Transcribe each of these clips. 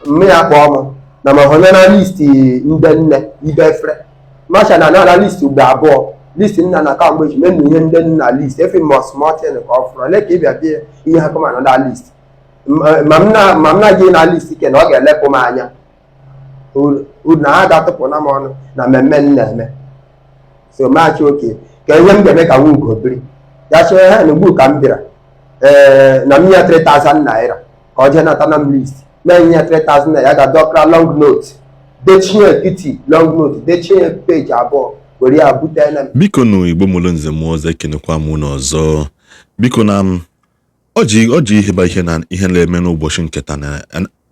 Mme ya kpọọ m na ma hụnye na list ndị nne ibe efere masha na na list ugbo abụọ list nna na kamgbe eji menu ihe ndị nna list efe ma small thing ka ọ fụrụ ole ka ị bịa bịa ihe ha kọma na list ma m na gị na list ke na ọ ga-elepụ m anya uru na ha ga-atụpụ na m ọnụ na mmemme m na-eme. So maachị oke ka ihe m ga-eme ka nwa ugo biri ya chee ha na ugbu ka m bịara, ee, na m nye 3000 naira ka ọ jee nata na m list na nye 3000 naira, ya ga-adọkara long note dechie etiti, long note dechie peji abụọ were ya bute na m. Biko nụ, Igbo mụrụ nze mụọ ọzọ, ekenekwa m unu ọzọ. Biko na m ọ ji ihe ba ihe na ihe na-eme n'ụbọchị nke taa na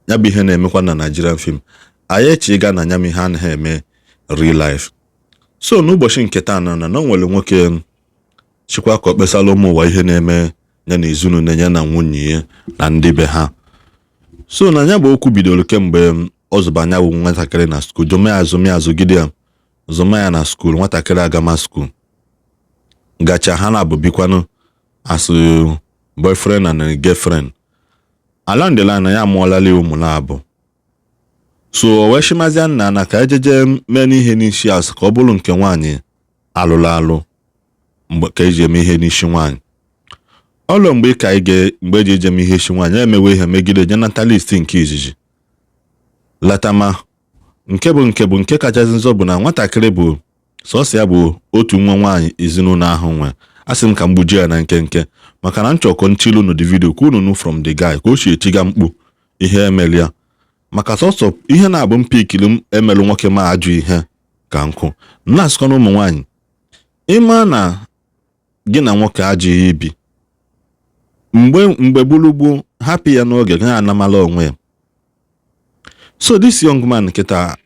ya bụ ihe na-emekwa na Nigerian film anyị eche ịga na ya m ihe anaghị eme real life. So n'ụbọchị nke taa na o nwere nwoke chịkwa ka ọ kpesara ụmụ ụwa ihe na-eme ya na ezinụlọ ya na nwunye ya na ndị be ha. So na ya bụ okwu bidoro kemgbe ọ zụba anya bụ nwatakịrị na school, jụma ya azụm ya azụgide ya zụma ya na school. Nwatakịrị agama school gacha, ha na-abụ bikwanụ as boyfriend and girlfriend. Along the line na ya amụọlala ụmụ na-abụ. So o wee shimazia nna na ka ejeje mee n'ihe n'isi asụ ka ọ bụrụ nke nwaanyị alụrụ alụ mgbe ka eji eme ihe n'isi nwaanyị ọlụ mgbe ka anyị mgbe eji eje eme ihe isi nwaanyị emewe ihe megide je nata list nke izizi latama. Nke bụ nke kachasị nzọ bụ na nwatakịrị bụ sọsọ ya bụ otu nwa nwaanyị ezinụlọ ahụ nwe. Asị m ka m gbujie ya na nkenke maka na nchọkọ nchilu unu the video ka unu nụ from the guy ka o si etiga mkpu ihe emeli ya, maka sọsọ ihe na-abụ mpikiri m emelụ nwoke ma ajụ ihe ka nkụ na-asịkọ na ụmụ nwaanyị ịma na gị na nwoke ajụghị ibi mgbe mgbe gburugburu hapụ ya n'oge ga anamala onwe ya. So this young man kịta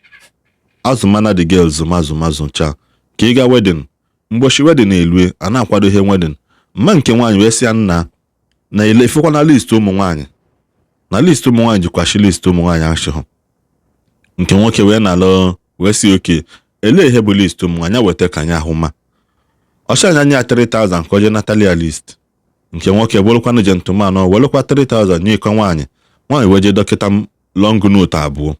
azụmana the girl zụma zụma zụcha ka ị ga wedding. Mgbochi wedding elue, a na-akwado ihe wedding. Mma nke nwaanyị wee sị ya nna na ele efekwa na list ụmụ nwaanyị, na list ụmụ nwaanyị jikwashi list ụmụ nwaanyị achịhụ. Nke nwoke wee na-alụ wee sị oke elee ihe bụ list ụmụ nwaanyị weta ka anyị ahụ ma ọsị anya nye ya 3000 ka o jee natalia list. Nke nwoke bụrụkwanụ gentleman, ọ welụkwa 3000 nye ịkọ nwaanyị. Nwaanyị wee jee dọkịta long note abụọ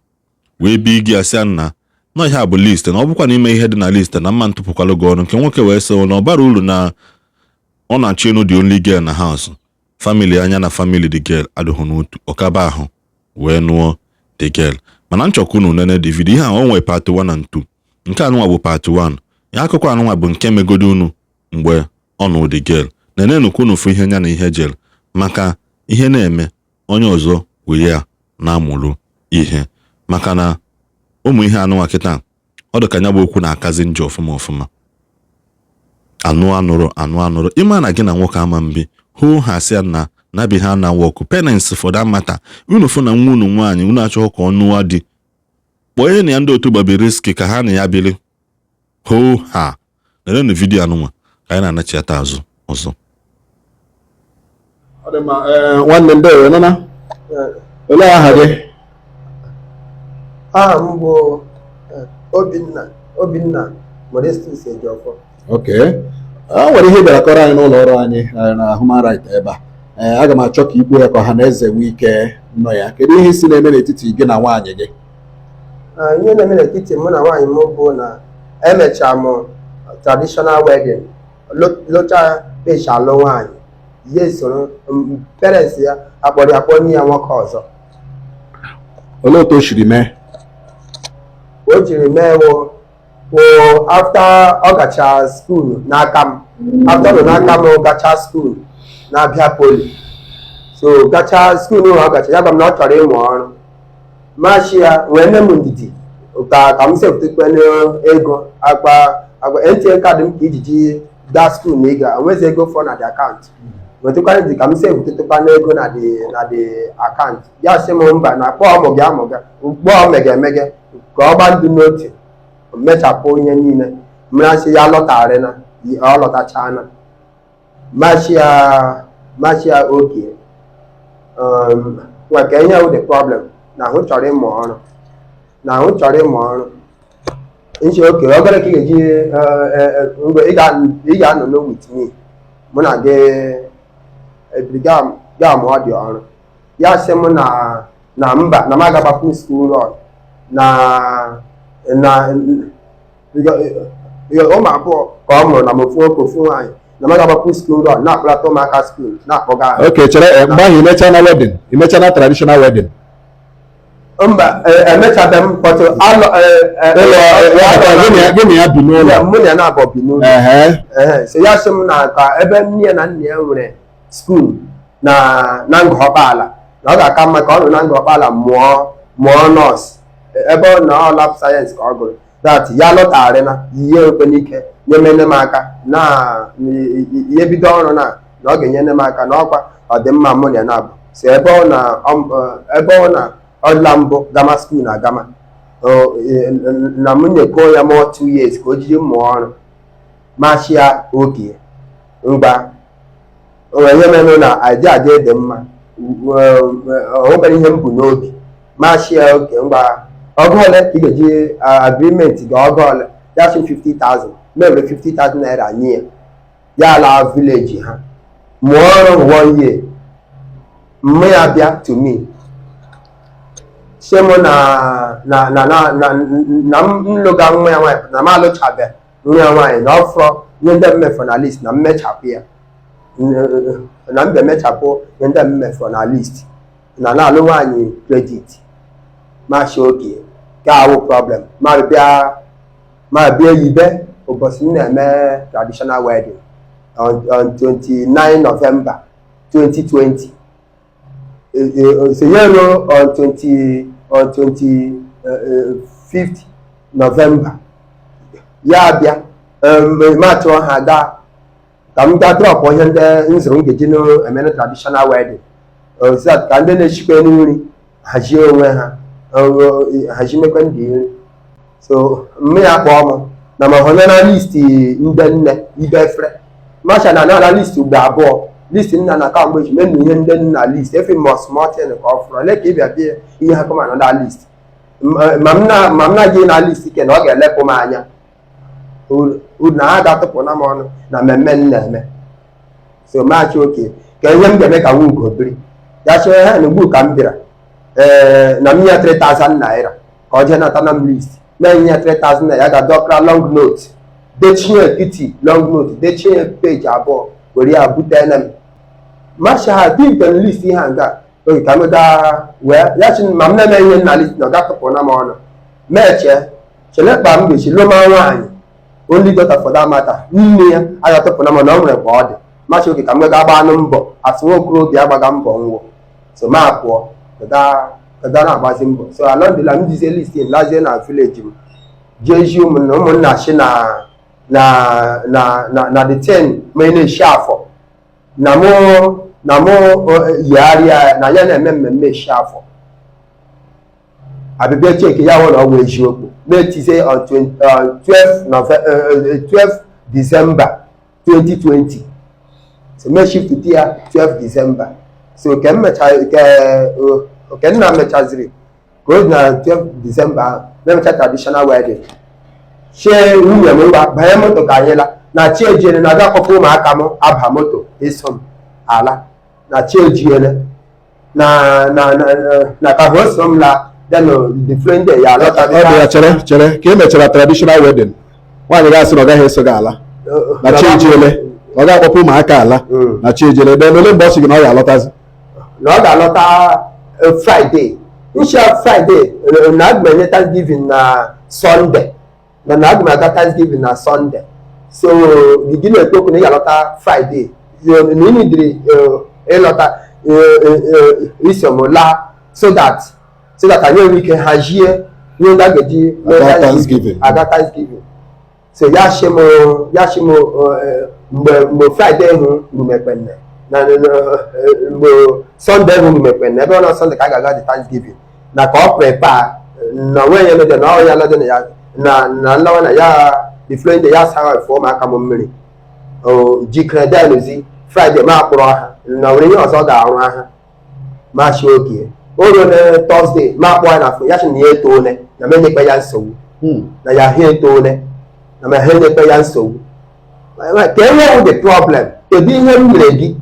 wee bi gị ya sị ya nna nọ ihe a bụ list, na ọ bụkwa na ime ihe dị na list na mma ntụpụkwalụ gị ọnụ. Nke nwoke wee sị na ọ bara uru na ọ na-achọ ịnụ the only girl na house family anya na family the girl adịghị n'otu ọkaba ahụ wee nụọ the girl. Mana nchọkwa unu nene the video ihe a o nwee part 1 and 2. Nke anụnwa bụ part 1 ya. Akụkọ anụnwa bụ nke megodo unu mgbe ọ nụ the girl. Nenenu ka unu fụ ihe ya na ihe jere maka ihe na-eme onye ọzọ wee ya na-amụrụ ihe, maka na ụmụ ihe anụnwa kịta ọ dị ka ya bụ okwu na-akazi njọ ọfụma ọfụma. Anụ anụrụ anụ anụrụ ịma na gị na nwoke ama mbi hụ ha sị ya na nabi ha na work parents for that matter. Unu fụ na nwa unu nwaanyị unu achọghị ka ọ nụwa di, kpọọ na ya ndị otu Bobrisky ka ha na ya biri hoo ha. Lerenụ video anụnwa ka anyị na-anachiata azụ ọzọ. Ọ dị mma. Ee, nwanne, ndewo nana. Olee aha gị? Aha m bụ Obinna, Obinna Modestus Ejiofor. Ok, o nwere ihe ị bịara kọrọ anyị n'ụlọ ọrụ anyị na Human Right ebe a. Ee, aga m achọ ka ikwu ya ka ọha na eze nwee ike nọ ya. Kedu ihe isi na-eme n'etiti gị na nwaanyị gị? Ihe na-eme n'etiti mụ na nwaanyị m bụ na emechaa m traditional wedding, lụcha pechi alụ nwaanyị ya, esoro parents ya akpọrọ ya kpọọ nye ya nwoke ọzọ. Olee otu o siri mee? O jiri mee wụ after ọ gacha school n'aka m, after nọ n'aka m gacha school na-abịa poly. So gacha school ọ gacha, ya gwa m na ọ chọrọ ịmụ ọrụ machi ya wee nye m ndidi ka m sepụtakwana ego akpa agwa ATM card m ka ijiji gaa school na ị ga onwezi ego fọ na the account, wetakwana ndidi ka m sepụtakwana ego na the account. Ya sị m mba, na kpọọ mụ gị amụga kpọọ mege emege ka ọ gba ndụ n'otu mechapụ ihe niile mmasị ya lọtarịna. Ọ lọtachana machia oke nwa ka ihe wụ the problem na ahụ chọrọ ịmụ ọrụ, na ahụ chọrọ ịmụ ọrụ nchi oke obere ka ị ga-eji mgbe ị ga-anọ no with me, mụ na gị ebiri ga mụọ dị ọrụ. Ya sị m na Na mba, na m agagbapụ school run na ụmụ abụọ ka ọ mụrụ na m, ofu nwoke, ofu nwaanyị, na m agagbapụ school run na-akpọlata ụmụaka school, na-akpọga ha. Ok, chere, mgbe ahụ imechana wedding, imechana traditional wedding? Mba, emechabeghị m kpọtụ alụ. Ụlọ gị na ya bi n'ụlọ? Mụ na ya na-abọ bi n'ụlọ. Ehe. Ehe, so ya sị m na ka ebe nne ya na nna ya nwere school na Ngọkpala, na ọ ga-aka mma ka ọ nọ na Ngọkpala mụọ nọọsụ, ebe ọ na ọ lab science ka ọ gụrụ, that ya lọtarịna ihe ekwe n'ike nyemene m aka na ihe bido ọrụ na ọ ga-enyere m aka na ọkwa ọdịmma mụ na ya na-abụ. So ebe ọ na ọdịla mbụ gama school na gama na m nyekọọ ya mụọ 2 years ka o jiri mụọ ọrụ machia oge ngwa. O nwere ihe mere na adị adị dị mma, o nwere ihe m bụ n'obi machia oge ngwa. Ọgụ ole ka ị ga-eji agreement gị? Ọgụ ole? Ya sị 50,000. Mewere 50,000 naira nye ya, ya laa village ha mụọ ọrụ one year. Mma ya bịa to me sị mụ na m lụga nwa ya nwaanyị, na m alụchabe nwa ya nwaanyị, na ọ fọrọ ihe ndị m mefọrọ na list, na mmechapụ ya, na m ga-emechapụ ihe ndị m mefọrọ na list na na-alụ nwaanyị credit. Mashi oke ka awụ problem. Ma bịa yibe ụbọchị m na-eme traditional wedding on 29 November 2020. So ya ruo on 25th November, ya bịa ma chụọ ha gaa ka m gaa drop ihe ndị m zụrụ m ga-eji na-eme traditional wedding, so that ka ndị na-eshikwa nri hazie onwe ha, hazimekwe ndị nri. So mme ya kpọọ m na ma hụnye na list ndị nne ibe efere masha na na list ugbo abụọ, list nna na kamgbe ji menu ihe ndị nna list efe ma small thing ka ọ fụrụ ole ka ị bịa bịa ihe ha kọma na list ma m na gị na list ke na ọ ga-elepụ m anya uru na ha ga-atụpụ na m ọnụ na mmemme m na-eme. So maachị oke ka ihe m ga-eme ka nwa ugo biri ya chee ha na ugbu ka m bịara, ee, na m nye 3000 naira ka ọ jee nata na m list mee nye 3000 naira, ga-adọkara long note, dechie etiti long note, dechie peji abụọ, were ya bute m masha ha dị list ihe a nga oge ka m gaa wee ya chi ma m na-eme ihe nna list na ọ ga-atụpụ na m ọnụ. Mechie chelekpa m ga-echi lụma nwaanyị, only daughter for that matter, nne ya agatụpụ na m na ọ nwere ka ọ dị. Machi oge ka m gaa gbaa anụ mbọ asị nwa okorobịa agbaga mbọ nwụọ. So ma pụọ ga na-agbazi mbọ. So alọndịla m jizie list lazie na village m, jee ji ụmụnna ụmụnna shi na the 10 ma ị na-eshi afọ na mụ yigharịa na ya na-eme mmemme eshi afọ abịbịa cheki ya hụ na ọ bụ eziokwu. Na-etizie on 12 12 December 2020. So mee shift ya 12 December. So ke m mecha ke ke nna mechaziri ka o na 12 December ahụ na-emecha traditional wedding, chie nwunye m ngwa banye moto ka anyị la na chi ejiele, na aga akpọkọ ụmụaka m aba moto eso m ala na chi ejiele na ka ha so m la. Then the following day ya alọta. Ọ dị ya, chere chere, ka e mechara traditional wedding, nwaanyị ga-asị na ọ gaghị eso gị ala na chi ejiele, ọ ga-akpọpụ ụmụaka ala na chi ejiele. Ebe ole mgbe ọ sị gị na ọ ga-alọtazi? Na ọ ga-alọta Friday ncha Friday, na aga m enye Thanksgiving na Sunday, na aga m aga Thanksgiving na Sunday. So gị na-ekwu okwu na ị ga-alọta Friday, na ị nidiri ịlọta iso m laa so that anyị enwe ike hazie ihe ndị a ga-eji mee. Aga Thanksgiving. Aga Thanksgiving. So ya shi m mgbe Friday hụ rumekpenne na mgbe Sunday hụ rumekpenne, ebe ọ na Sunday ka a ga-aga the Thanksgiving, na ka ọ prepare na onwe ya lede na ọ ya lede na ya na nlawa na ya the following day ya sawa efe ụmụaka m mmiri o jikere deluzi Friday ma akpụrụ ha na nwere ihe ọzọ ga-arụ ha. Ma shi oge o ruo na Thursday, ma akpọ ya na phone, ya sị na ya etole na m enyekwa ya nsogbu, na ya ha etole na ma ha enyekwa ya nsogbu. Ka enwewu the problem, kedu ihe m mere gị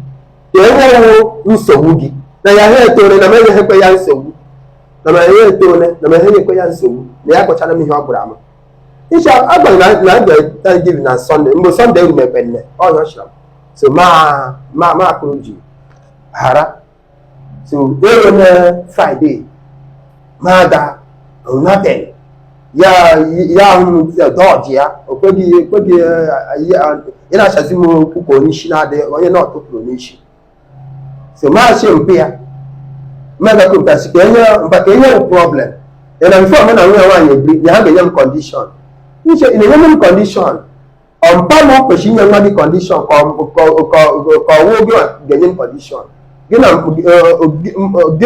ka enwewu nsogbu gị na ya ha etole na m enyeghịkwa ya nsogbu? Na ma ya etole, na ma ihe nyekwe ya nsogbu, na ya gwachara m ihe ọ gwara m. Nshi agbaghị na na Thanksgiving na Sunday, mgbe Sunday eru mekpe nne ọnya ọchịra m. So ma akụrụ ji ghara. So ero na Friday ma ga nothing. Ya ya ahụ m dọji ya, o kweghị ya na-achazi m okwu ka onye isi na-adị, onye na-ọtụpụrụ n'isi. So ma achị mpe ya mmegakọ mpe sị ka enye mba, ka enye m problem ya na before mụ na nwunye nwaanyị ebiri, na ha ga-enye m condition. Nche ị na-enye m condition, ọ mpa m kwesịrị inye nwa gị condition, ka ọwụ gị ga-enye m condition? Gị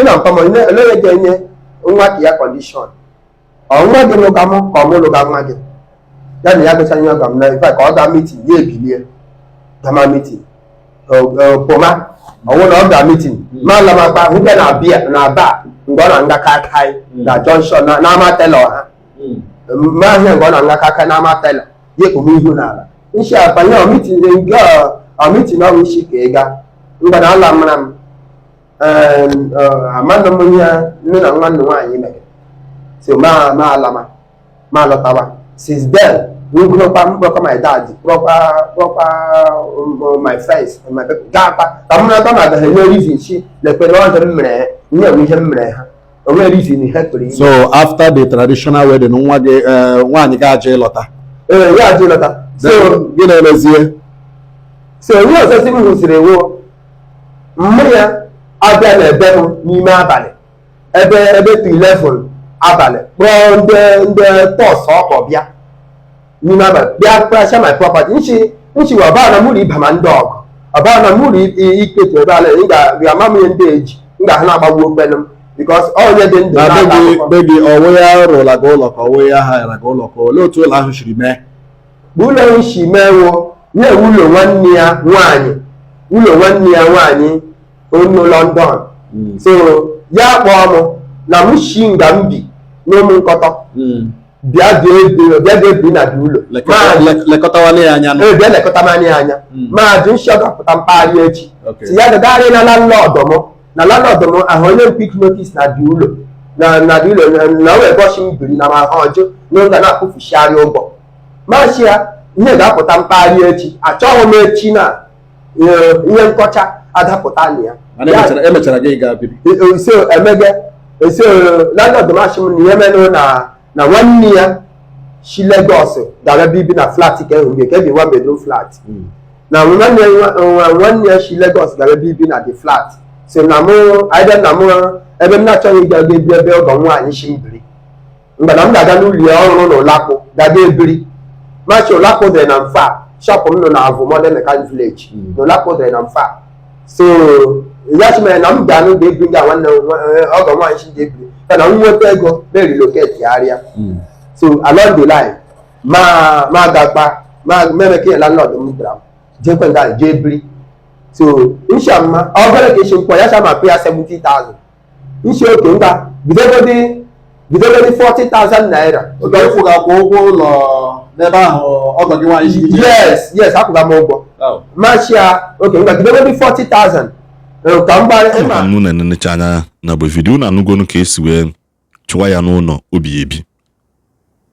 na mpa m, ole onye ga-enye nwa ka ya condition? Ọ nwa gị lụga m, ka ọ mụ lụga nwa gị? Ya na ya gụchara ihe ọ ga m na ife ka ọ gaa meeting, ya ebilie gama meeting pụma. Ọwụ na ọ ga meeting, ma alamakpa nwoke na bia na ba mgbe ọ na-nga kakai na junction na n'ama tailor ha, ma ahịa mgbe ọ na-nga kakai n'ama tailor, ya ekpome ihu n'ala nshi abanye ọ meeting nke ọ meeting ọrụ isi ka ị ga mgbe na ala mara m. Amanụ m ihe nne na nwanne nwaanyị mere. So ma alama, ma lọtawa. Since then, ngụrụkwa mkpọkọ my dad, kpọrọkwa my friends, my people, gaakwa ka m nata ma agaghị enye reason chi lekwe na ọjọọ m mere ihe enwe ihe m mere ha, o nwere reason ihe kwere ime. So after the traditional wedding, nwa gị nwaanyị ga-ajụ ịlọta? Ee, ya ajụ ịlọta. So Then, gị na-emezie? So onye ọzọ si m hụsiri ewo mmụ ya abịa na ebe m n'ime abalị, ebe to 11 abalị, kpọọ ndị tọs ọkpọ bịa n'ime abalị, bịa kparacha my property. Nchi ọba na mụrụ ịba ma ndị ọgụ ọba na mụrụ ikpetu ebe ala ị ga-ama m ihe ndị eji m ga-ahụ na-agbagbu okpelu m, because onye dị ndụ Na be na-ata gị akụkọ. Be gị, ọwụ ya rụla gị ụlọ, ka ọwụ ya hara gị ụlọ, ka olee otu ụlọ ahụ siri mee? Bụ ụlọ nshi mewo na-ewu ụlọ nwanne ya nwaanyị, ụlọ nwanne ya nwaanyị onu London. So ya kpọọ m na m shi nga m bi n'ụmụ nkọtọ bịa bịa bịa biri na dị ụlọ. Lekọtawala ya anya nụ. Ee, bịa lekọta m anya anya. Maazị nshi ọ ga-apụta mpaghara echi. Si ya gagharị na landlord m, na landlord m ahụ onye m quick notice na dị ụlọ na dị ụlọ na o wee bọchị m biri na ma ha ọjụ n'oge na-akwụfuchigharị ụgwọ. Maazị ya ihe ga-apụta mpaghara echi, achọghị m echi na ihe nkọcha adapụta na ya. Mana emechara gị gaa biri? So emege, so landlord m achị m na ihe menụ na nwanne ya si Lagos gara bibi na flat ka ehụ nke bi one bedroom flat, na nwanne ya nwanne ya si Lagos gara bibi na the flat. So na mụ either na mụ ebe m na-achọghị ịga ga ebi ebe ọgọ nwaanyị si m biri mgbe na m ga-aga n'ụlọ ya ọrụ na ụlakpụ gaga ebiri. Machi ụlakpụ dị na mfa shop m nọ na Avụ Modern Mechanic Village, na ụlakpụ dị na mfa. So ya chi mere na m ga-anụ ga-ebiri ga nwanne m ọgọ nwaanyị si ga-ebiri ka na m nweta ego na relocate gharịa. So along the line, ma gakpa ma meme ka landlord m gwara m jekwe nga jee biri. So nsha mma ọ bụrụ ka isi mkpọ ya cha ma pay ya 70,000, nshi oke nga bidogodi 40,000 naira. Oge ịkwụga akwụ ụgwọ ụlọ n'ebe ahụ ọgọ gị nwaanyị si gị jee? Yes, akwụga m ụgwọ. Machia oke nga bidogodi 40,000 ka m gbara ịma. Ama m na na-enecha anya na bụ video unu anụgonu ka esi wee chụwa ya n'ụlọ obi ebi,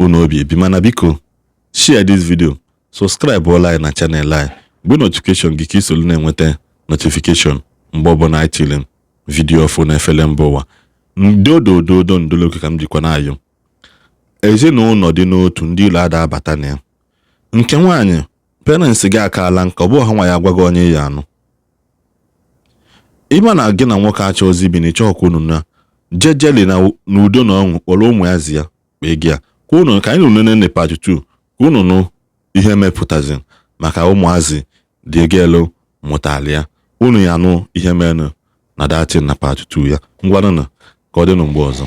ụlọ obi ebi. Mana biko, share this video, subscribe ọla anyị na channel anyị, mgbe notification gị ka isolu na-enweta notification mgbe ọbụla anyị tiri video ọfụ na efele mba ụwa. Ndodododo ndoloke ka m jikwa na-ayọ ezinụlọ dị n'otu, ndị ilo ada abata na ya. Nke nwaanyị, parents gị akaala nka, ọ bụ ha nwa ya agwa gị onye ya anụ. Ịma na gị na nwoke achọ ozi bi na ịchọghị ka unu na jejeli na n'udo na ọṅụ, kpọrọ ụmụ ya zi ya kpee gị ya ka unu ka anyị nụ nene part 2, ka unu nụ ihe mepụtazi maka ụmụazị dị gelu mụtara ya. Unu ya nụ ihe menụ na datin na part 2 ya. Ngwanụ, ka ọ dịnụ mgbe ọzọ.